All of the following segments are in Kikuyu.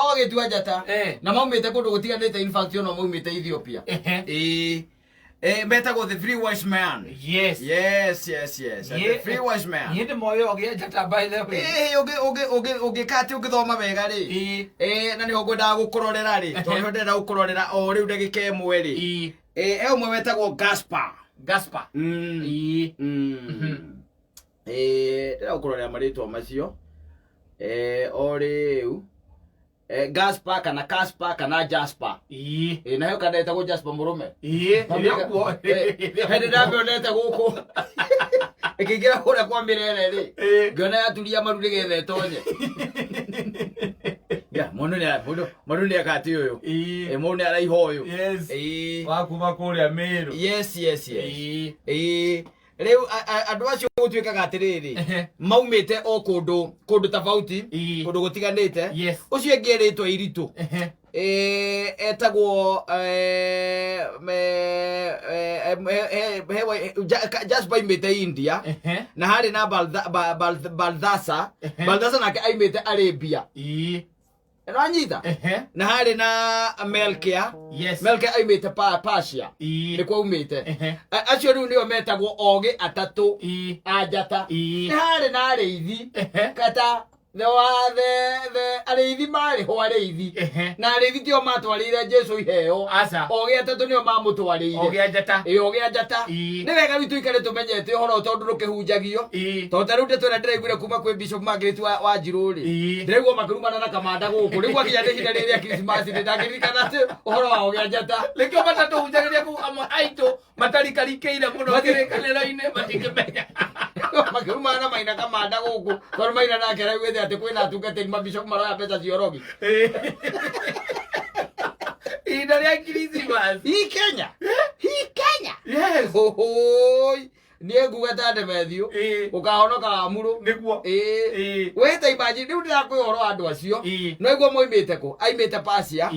Ogĩtua njata. Eh. Na maumĩte kũndũ gũtiganĩte, in fact ona maumĩte Ethiopia. Ĩĩ. Eh, metagwo the three wise man. Yes. The three wise man. Niĩ ndĩmoĩ ogĩa njata, by the way. Ĩĩ, ũngĩka atĩ ũngĩthoma wega rĩ. Ĩĩ, na nĩho ngwendaga gũkũrorera rĩ, tondũ nĩho ndĩrenda gũkũrorera o rĩu ndagĩka ĩmwe rĩ. Ĩĩ, he ũmwe wetagwo Gaspar. Gaspar. Ĩĩ, ndĩrenda gũkũrorera marĩtwa macio. Ĩĩ, o rĩu. Ĩĩ, Gaspar kana Caspar kana Jasper. Ĩĩ, nayo kana ĩtagwo Jasper mũrũme. Ĩrĩ kuo. Hĩndĩ ndamĩonete gũkũ ĩkĩingĩra kũrĩa kwa mĩrere rĩ, ngĩona yaturia maru nĩgetha ĩtonye. Ya, mũndũ nĩ akati ũyũ. Ĩ, mũndũ nĩ araiha ũyũ. Wakuma kũrĩa Mĩrũ. Yes. Ĩĩ. Rĩu andũ acio gũtuĩkaga atĩrĩrĩ, maumĩte o kũndũ tofauti, kũndũ gũtiganĩte. Ũcio ĩngĩ erĩtwo iritũ. Eh, etagwo eh, me- eh, eh, eh, Jasper aimĩte India, na harĩ na Balthasar. Balthasar nake aimĩte Arabia. Nĩwanyita? Na harĩ na Melkia. Melkia aimĩte Persia. Nĩkuo aumĩte. Acio rĩu nĩo metagwo ogĩ atatũ a njata. Nĩ harĩ na arĩithi kata the wa the arĩithi marĩ ho arĩithi. Na arĩithi tio matwarĩire Jesu iheo. Aca. Ogĩ atatũ nĩo mamũtwarĩire. Ogĩa njata. Ĩ, ogĩ a njata. Nĩ wega rĩu tũikare tũmenyete ũhoro ũyũ tondũ ndũkĩhunjagio. Tondũ ta rĩu ndeto ĩrĩa ndĩraiguire kuma kwĩ Bishop Margaret wa Njirũ rĩ, ndĩraigua makĩrumana na kamanda gũkũ. Rĩu gwakinya nĩ ihinda rĩrĩ rĩa Krismasi rĩ, ndangĩririkana atĩ ũhoro wa ogĩ a njata. Nĩkĩo matatũhunjagĩria kũu, amwe aitũ matarikarikĩire mũno kĩrĩkanĩro-inĩ matingĩmenya. Makĩrumana na Maina kamanda gũkũ tondũ Maina nake araiguĩte atĩ kwĩna atungatĩri mabishop maroya mbeca cia ũrogi. Ihinda rĩa Christmas. Hii Kenya, hii Kenya. Hohoi, niĩ nguga ta Demethiũ, ũkahonoka wa murũ. Nĩguo. We ta imagine rĩu ndĩrakwĩ ũhoro wa andũ acio. No iguo moimĩte kũ? Aimĩte Persia.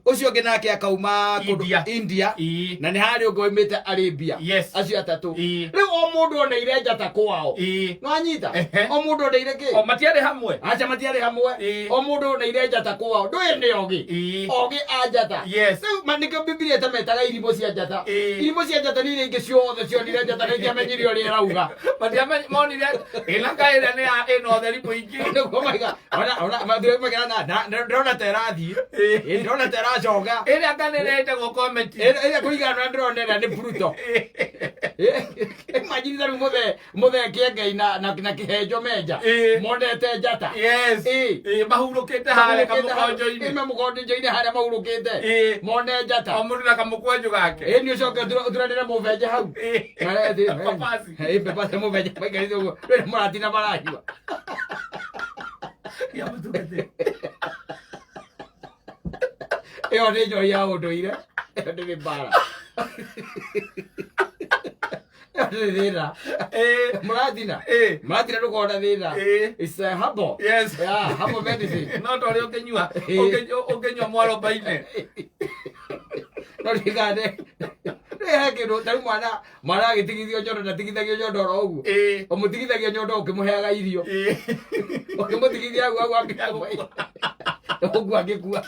Ũcio ũngĩ nake akauma kũndũ India. India. Na nĩ harĩ ũngĩ waimĩte Arabia. Acio atatũ. Rĩu o mũndũ oneire njata kwao. Nĩwanyita? O mũndũ oneire kĩ? O matiarĩ hamwe. Aca, matiarĩ hamwe. O mũndũ oneire njata kwao. Ndũĩ nĩ ogĩ. Ogĩ a njata. Rĩu nĩkĩo Bibilia ĩtametaga irimũ cia njata. Irimũ cia njata nĩ iria ingĩ ciothe cionire njata na itiamenyire ũrĩa ĩrauga. Monire ĩna kaĩra nĩ ĩna ũtheri mũingĩ. Nĩguo maiga ona magira na ndĩrona ta ĩrathiĩ. Ĩ, ndĩrona ta ĩracoka. Ĩrĩa kanĩra ĩtagwo comet. Ĩrĩa kũringana na ndĩrona ĩrĩa nĩ Pluto. Imagine ta rĩu mũthee Kĩengei na Kĩhenjo menja monete njata. Ĩĩ, mahurũkĩte harĩa kamũkonjo-inĩ. Ime mũkonjo-inĩ harĩa mahurũkĩte. Mone njata. O mũndũ na kamũkwanjũ gake. Ĩ, nĩ ũcoke ũturanĩre mũbenje hau. Papasi. Ĩ, papasi mũbenje maikarĩte ũguo rĩrĩ mũratina maranyua. Ya mũtungatĩri. Ĩyo nĩ njohi ya ũndũire, ĩyo ndĩrĩ mbara, ĩyo ndĩrĩ thĩna. Mũratina. Mũratina ndũkorwo na thĩna. It's a herbal. Yeah, herbal medicine. No ta ũrĩa ũngĩnyua ũngĩnyua mwarobaine. No ndigane he kĩndũ ta rĩu mwana agĩtigithio nyondo, ndatigithagio nyondo oro ũguo. Ũmũtigithagia nyondo ũkĩmũheaga irio. Ũkĩmũtigithia hau hau angĩkua ũguo angĩkua.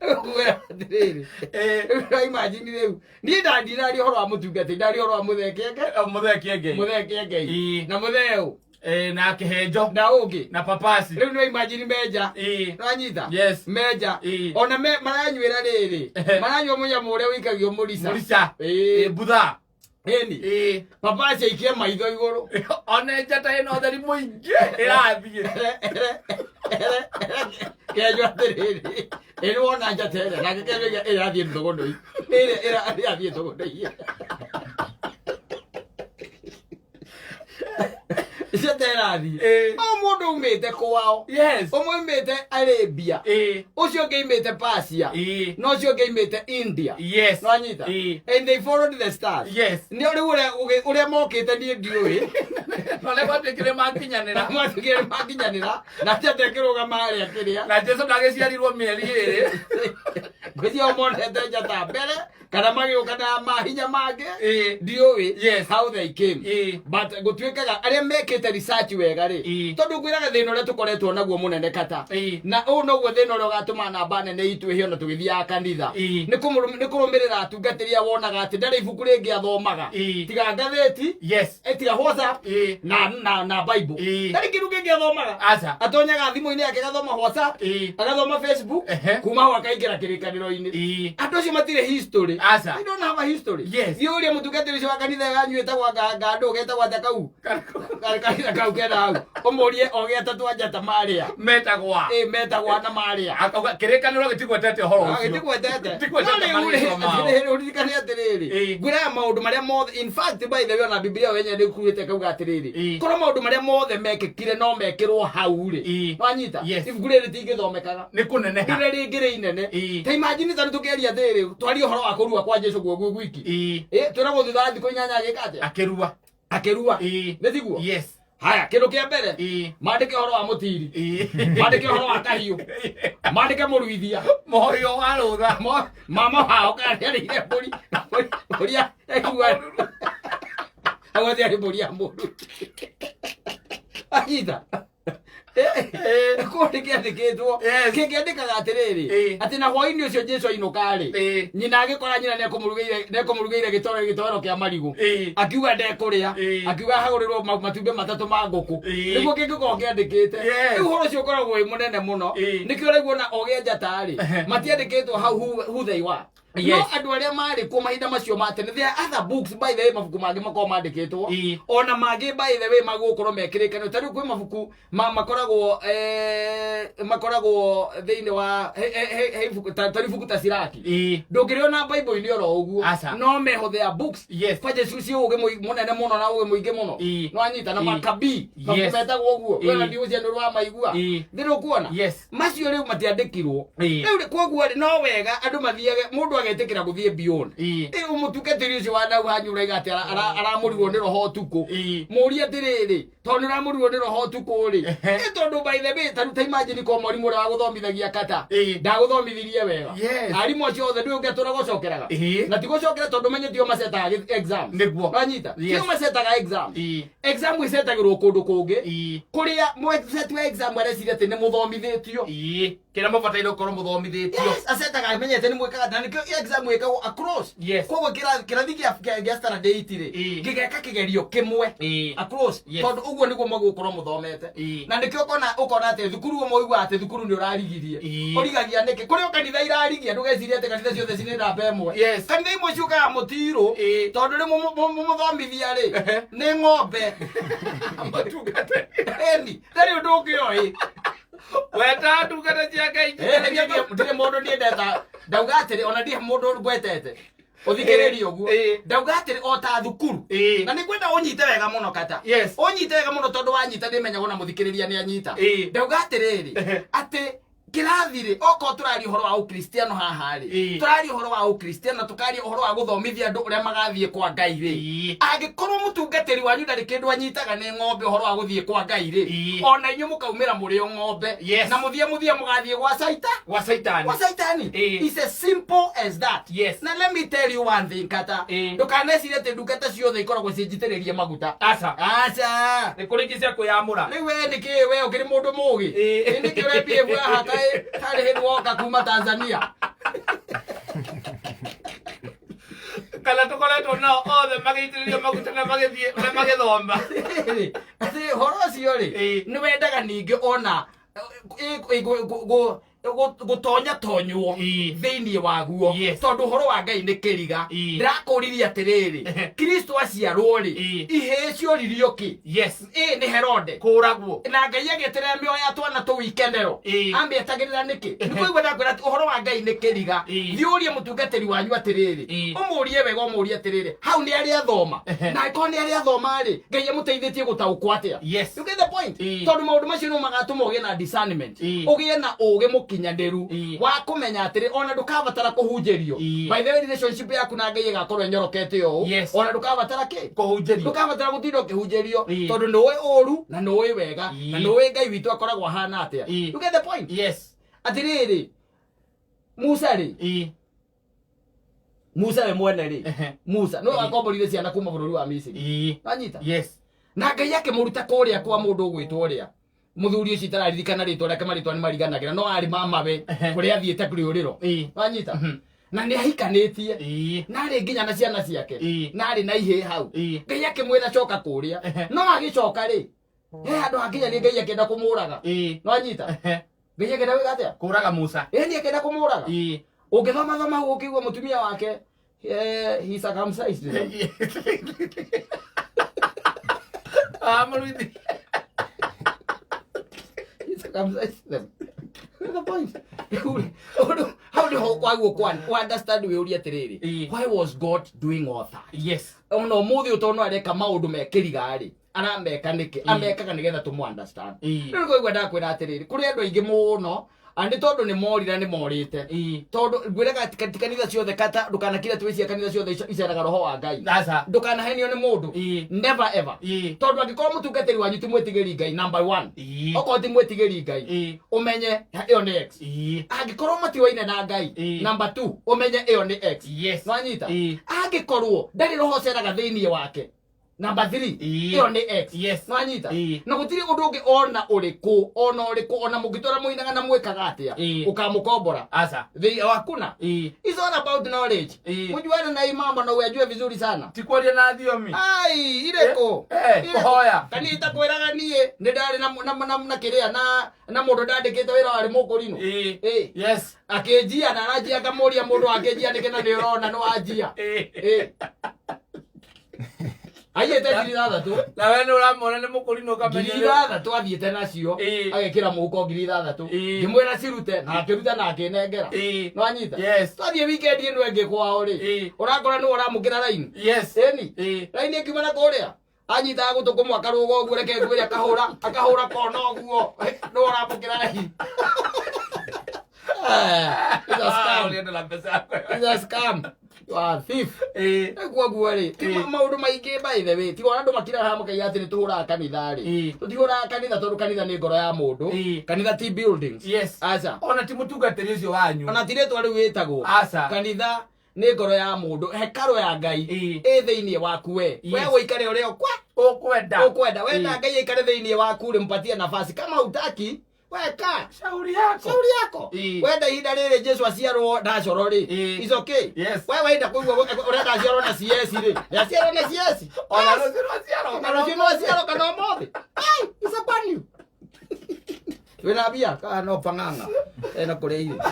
Ngwĩra atĩrĩrĩ, rĩu imagine rĩu niĩ ndandiraria ũhoro wa mũtungatĩri, ndaria ũhoro wa mũthee Kĩenge. Mũthee Kĩengei. Mũthee Kĩengei. Na mũthee ũ? Ĩĩ, na Kĩhenjo. Na ũngĩ. Na papasi. Rĩu no imagine menja. Nĩwanyita? Yes. Menja. Ona maranyuĩra rĩrĩ, maranyua mũnyamũ ũrĩa wĩikagio mũrica. Mũrica. Ĩĩ. Ĩĩ, mbutha. Ĩni. Papasi aikie maitho igũrũ. One njata ĩna ũtheri mũingĩ ĩrathiĩ. Kenjo atĩrĩrĩ, ĩ nĩ wona njata ĩrĩa? Nake kenjo ĩrathiĩ thũgũnũi, ĩrĩa ĩrathiĩ thũgũnũi, njata ĩrathiĩ. O mũndũ umĩte kwao. Ũmwe umĩte Arabia, ũcio ũngĩ aimĩte Persia, na ũcio ũngĩ aimĩte India. Nĩwanyita? And they followed the stars. Nĩ rĩu ũrĩa mokĩte niĩ ndiũĩ. Na ũrĩa gwatuĩkire makinyanĩra. Matigire makinyanĩra na njata ĩkĩrũgama harĩa kĩrĩa. Na Jesu ndagĩciarirwo mĩeri 2. Ngwĩciria monete njata mbere kana magĩũka na mahinya mangĩ. Ndiũĩ how they came, but gũtuĩkaga arĩa mekĩte research wega rĩ, tondũ ngwĩraga thĩna ũrĩa tũkoretwo naguo mũnene kata. Na ũũ noguo thĩna ũrĩa ũgatũma namba nene itũ ĩhĩo na tũgĩthiaga kanitha. Nĩ nĩ kũrũmĩrĩra atungatĩri a wonaga atĩ ndarĩ ibuku rĩngĩ athomaga tiga ngathĩti, tiga WhatsApp na Bible. Ndarĩ kĩndũ kĩngĩ athomaga. Aca. Atonyaga thimũ-inĩ yake agathoma WhatsApp, agathoma Facebook, kuma hau akaingĩra kĩrĩkanĩro-inĩ. Andũ acio matirĩ history. Aca. They don't have a history. Yes. Thiĩ ũrie mũtungatĩri ũcio wa kanitha yanyu ĩtagwo ngandũ getagwo atĩa kau kanitha kau kena hau, ũmũrie ogĩ atatũ a njata marĩa metagwa ĩ metagwa na marĩa. Akauga kĩrĩkanĩro gĩtigwetete ũhoro ũcio. Gĩtigwetete. Gĩtigwetete No rĩu rĩ, marĩtwa mao. atĩrĩrĩ, ũririkane atĩrĩrĩ, ngwĩraga maũndũ marĩa mothe, in fact, by the way, ona Bibilia yo yenyewe nĩkuĩte kauga atĩrĩrĩ, korwo maũndũ marĩa mothe mekĩkire no mekĩrwo hau rĩ, wanyita, ibuku rĩrĩ rĩtingĩthomekaga. Nĩ kũneneha. Rĩrĩa rĩngĩ rĩ inene. Ta imagine ta rĩu tũkĩaria atĩrĩrĩ, twarie ũhoro wa kũrua kwa Jesu guo guo gwiki. Twĩragwo thutha wa thikũ 8 agĩka atĩa? Akĩrua. Akĩrua. Nĩ tiguo? Yes. Haya, kĩndũ kĩa mbere, mandĩke ũhoro wa mũtiri, mandĩke ũhoro wa kahiũ, mandĩke mũruithia, Mũhoyo wa rũtha. Mama wao kana nĩarĩire mbũri mbũri yaigua hau atĩ arĩ mbũri ya mũndũ anyita kũu nĩkĩandĩkĩtwo. Kĩngĩandĩkaga atĩrĩrĩ, atĩ na hwainĩ ũcio Jesu ainũka rĩ, nyina agĩkora nyina nĩekũmũrugĩire gĩtoero kĩa marigũ. Akiuga ndekũrĩa. Akiuga hagũrĩrwo matumbĩ 3 ma ngũkũ. Nĩguo kĩngĩkorwo kĩandĩkĩte. Rĩu ũhoro ũcio ũkoragwo wĩ mũnene mũno. Nĩkĩo ũraigua ona ogĩ a njata rĩ, matiandĩkĩtwo hau who they were. No andũ arĩa marĩ kuo mahinda macio ma tene, there are other books, by the way, mabuku mangĩ makoragwo mandĩkĩtwo. Ona mangĩ, by the way, magũkorwo mekĩrĩkanĩro. Ta rĩu kwĩ mabuku makoragwo, makoragwo thĩinĩ wa he ibuku, ta ibuku ta Siraki. Ndũngĩrĩona Bible-inĩ oro ũguo. Aca. No meho there are books. Kwanja icio ciĩ ũgĩ mũnene mũno na ũgĩ mũingĩ mũno. Nĩwanyita na Makabi. Mabuku metagwo ũguo. Wena ndiũcia nĩ ũrĩ wamaigua. Ndĩrĩ ũkuona? Yes. Macio rĩu matiandĩkirwo. Rĩu rĩ, koguo rĩ, no wega andũ mathiage, mũndũ agetĩkĩra gũthiĩ beyond. Rĩu mũtungatĩri ũcio wa nau hanyu ũraiga atĩ aramũrirwo nĩ roho ũtukũ. Mũrie atĩrĩrĩ, tondũ nĩ ũramũrirwo nĩ roho ũtukũ rĩ, ĩ tondũ by the way, ta rĩu ta imagine ko mwarimũ ũrĩa wagũthomithagia kata, ndagũthomithirie wega. Arimũ acio othe ndũĩ ũngĩatũra gũcokeraga. Na ti gũcokera tondũ menye tio macetaga exam. Nĩguo. Wanyita? Tio macetaga exam. Exam ĩcetagĩrwo kũndũ kũngĩ. Kũrĩa mweceti wa exam areciria atĩ nĩ mũthomithĩtio. Kĩrĩa mũbataire gũkorwo mũthomithĩtio. Yes, acetaga amenyete nĩ mwĩkaga, na nĩkĩo exam ĩkagwo across. Koguo kĩrathi kĩa standard 8 rĩ, gĩgeka kĩgerio kĩmwe across. Tondũ ũguo nĩguo mũgũkorwo mũthomete. Na nĩkĩo ũkona atĩ thukuru ũmwe ũiguaga atĩ thukuru nĩ ũrarigirie. Ũrigagia nĩkĩ? Kũrĩ o kanitha irarigia, ndũgecirie atĩ kanitha ciothe cirĩ namba ĩmwe. Kanitha imwe ciũkaga mũtirũ, tondũ rĩmwe mũthomithia rĩ, nĩ ng'ombe. Matungata. Eni, ndarĩ ũndũ ũngĩ oĩ. Weta ndungata cia Ngai. Ndirĩ mũndũ niĩ ndeta, ndauga atĩrĩ, ona ndirĩ mũndũ ngwetete. Ũthikĩrĩrie ũguo. Ndauga atĩrĩ, o ta thukuru. Na nĩ ngwenda ũnyite wega mũno kata. Ũnyite wega mũno tondũ wanyita nĩ menyagwo na mũthikĩrĩria nĩ anyita. Ndauga atĩrĩrĩ, atĩ kĩrathi rĩ, okorwo tũraria ũhoro wa ũkristiano haha rĩ, tũraria ũhoro wa ũkristiano, tũkaria ũhoro wa gũthomithia andũ ũrĩa magathiĩ kwa Ngai rĩ, angĩkorwo mũtungatĩri wanyu ndarĩ kĩndũ anyitaga nĩ ng'ombe ũhoro wa gũthiĩ kwa Ngai rĩ, ona inyuĩ mũkaumĩra mũrĩ o ng'ombe. Na mũthia mũthia mũgathiĩ gwa saita. Gwa saitani. Gwa saitani. It's as simple as that. Na let me tell you one thing, kata. Ndũkanecirie atĩ ndungata ciothe ikoragwo ciĩnjitĩrĩrie maguta. Aca. Aca. Nĩ kũrĩ ingĩ cia kwĩyamũra. Rĩu we nĩkĩ we ũkĩrĩ mũndũ mũgĩ? Ĩ nĩkĩ ũrebie haha tarĩ hĩndĩ woka kuma Tanzania? Kana tũkoretwo nao othe magĩitĩrĩrio maguta na magĩthiĩ na magĩthoma. Atĩ ũhoro ũcio rĩ, nĩ wendaga ningĩ ona gũtonya tonywo thĩinĩ waguo. Tondũ ũhoro wa Ngai nĩ kĩriga. Ndĩrakũririe atĩrĩrĩ, Kristo aciarwo rĩ, ihĩĩ cioririo kĩ? Nĩ Herode. Kũragwo. Na Ngai agĩeterera mĩoyo ya twana tũu ikenero. Amĩetagĩrĩra nĩkĩ? Nĩ kũigua ndakwĩra atĩ ũhoro wa Ngai nĩ kĩriga. Thiĩ ũrie mũtungatĩri wanyu atĩrĩrĩ, ũmũrie wega, ũmũrie atĩrĩrĩ, hau nĩ arĩa athoma. Na angĩkorwo nĩ arĩa athoma rĩ, Ngai amũteithĩtie gũtaũkwo atĩa? You get the point? Tondũ maũndũ macio nĩmo magatũma ũgĩe na discernment. Ũgĩe na ũgĩ mũkinyanĩru wa kũmenya atĩrĩ, ona ndũkabatara kũhunjĩrio. By the way, relationship yaku na Ngai ĩgakorwo ĩnyorokete ũũ. Ona ndũkabatara kĩ? Kũhunjĩrio. Ndũkabatara gũtinda ũkĩhunjĩrio, tondũ nĩũĩ ũru na nĩũĩ wega, na nĩũĩ Ngai witũ akoragwo ahana atĩa. You get the point? Atĩrĩrĩ, Musa rĩ, Musa we mwene rĩ, Musa nĩwe wakomborire ciana kuma bũrũri wa Misiri. Wanyita? Na Ngai akĩmũruta kũrĩa kwa mũndũ ũgwĩtwo ũrĩa. Muthuri ucio itararirikana ritwa riake, maritwa ni mariganagira, no ari mamawe kuria athiite kuriuriro. Wanyita? Na nĩ ahikanĩtie. Na arĩ nginya na ciana ciake. Na arĩ na ihĩĩ hau. Ngai akĩmwĩra coka kũrĩa. No agĩcoka rĩ, he handũ hakinya nĩ Ngai akĩenda kũmũraga. Nwanyita? Ngai akĩenda gwĩka atĩa? Kũraga Musa. Ĩni, akĩenda kũmũraga. Ũngĩthoma thoma hau ũkĩigua mũtumia wake, he circumcised them. Ah, Mũruithi. He circumcised them. That's the point. Rĩu hau nĩho kwaguo kwa understand, wĩũrie atĩrĩrĩ, why was God doing all that? Ona ũmũthĩ ũyũ tondũ areka maũndũ me kĩriga rĩ, arameka nĩkĩ? Amekaga nĩgetha tũmũ understand. Rĩu nĩkũigua ndakwĩra atĩrĩrĩ, kũrĩ andũ aingĩ mũno a nĩ tondũ nĩ morira, nĩ morĩte. Tondũ ngwĩraga ti kanitha ciothe kata ndũkanakire twĩcia kanitha ciothe iceraga roho wa Ngai. Aca. Ndũkanahenio nĩ mũndũ. Never ever. Tondũ angĩkorwo mũtungatĩri wanyu ti mwĩtigĩri Ngai, number one, okorwo ti mwĩtigĩri Ngai, ũmenye ĩyo nĩ X. Angĩkorwo matiwaine na Ngai, number two, ũmenye ĩyo nĩ X. Nwanyita? Angĩkorwo ndarĩ roho ũceraga thĩinĩ wake, number three, ĩyo nĩ X. Nwanyita? Na gũtirĩ ũndũ ũngĩ ona ũrĩkũ, ona ũrĩkũ, ona mũngĩtwara mũinaga na mwĩkaga atĩa, ũkamũkombora. Aca. Hakuna. It's all about knowledge. Mjuane na hii mambo na uyajue vizuri sana. Ti kwaria na thiomi. Ai, irĩkũ? Irĩkũ? Kũhoya. Kanitha kwĩraga niĩ nĩ ndarĩ na kĩrĩa na mũndũ ndandĩkĩte wĩra warĩ mũkũrinũ. Akĩnjia na aranjia, ngamũria mũndũ akĩnjia nĩkĩ na nĩ ũrona nĩ wanjia. Aiyĩte 6,000. Na we nĩ ũramwona nĩ mũkũrinũ ũkamenya. 6,000 athiĩte nacio. Agekĩra mũhuko 6,000. Ngĩmwĩra cirute na akĩruta na akĩnengera. Nĩwanyita? Yes. Twathiĩ weekend ĩno ĩngĩ kwao rĩ, ũrakora nĩwe ũramũkĩra raini. Ĩni. Raini ĩkiuma na kũrĩa anyitaga gũtũ kũmwe akarũga ũguo, reke ngwĩre, akahũra akahũra kona ũguo, nĩwe ũramũkĩra raini. Ah, it's a scam. Ũrenda na mbeca yako. It's a scam. You are a thief. Koguo rĩ, ti maũndũ maingĩ, by the way, tiga andũ makiraga haha makaiga atĩ nĩ tũhũraga kanitha rĩ. Tũtihũraga kanitha tondũ kanitha nĩ ngoro ya mũndũ. Kanitha ti buildings. Aca. Ona ti mũtungatĩri ũcio wanyu. Ona ti rĩtwa rĩu wĩtagwo. Aca. Kanitha nĩ ngoro ya mũndũ, hekarũ ya Ngai ĩ thĩinĩ waku we. We ũikare ũrĩa ũkwa ũkwenda. Ũkwenda. Wenda Ngai aikare thĩinĩ waku rĩ, mpatie nafasi. Kama hutaki, weka shauri yako. Shauri yako. Wenda ihinda rĩrĩ Jesu aciarwo ndacoro rĩ, it's okay. We wenda kũigua ũrenda aciarwo na CS rĩ, nĩ aciarwo na CS. Ona rũciũ no aciarwo. Ona rũciũ no aciarwo kana ũmũthĩ. Ai, it's upon you. Wĩna mbia kana no pang'ang'a ena kũrĩa irio?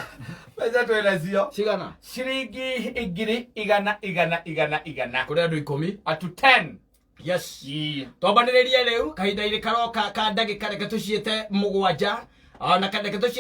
Mbeca twĩ nacio. Cigana? Ciringi ngiri igana igana igana igana. Kũrĩ andũ 10. Atu 10. Yes. Twambanĩrĩrie rĩu kahinda-inĩ karoka ka ndagĩka, reke tũciĩte 7, ona reke tũciĩte.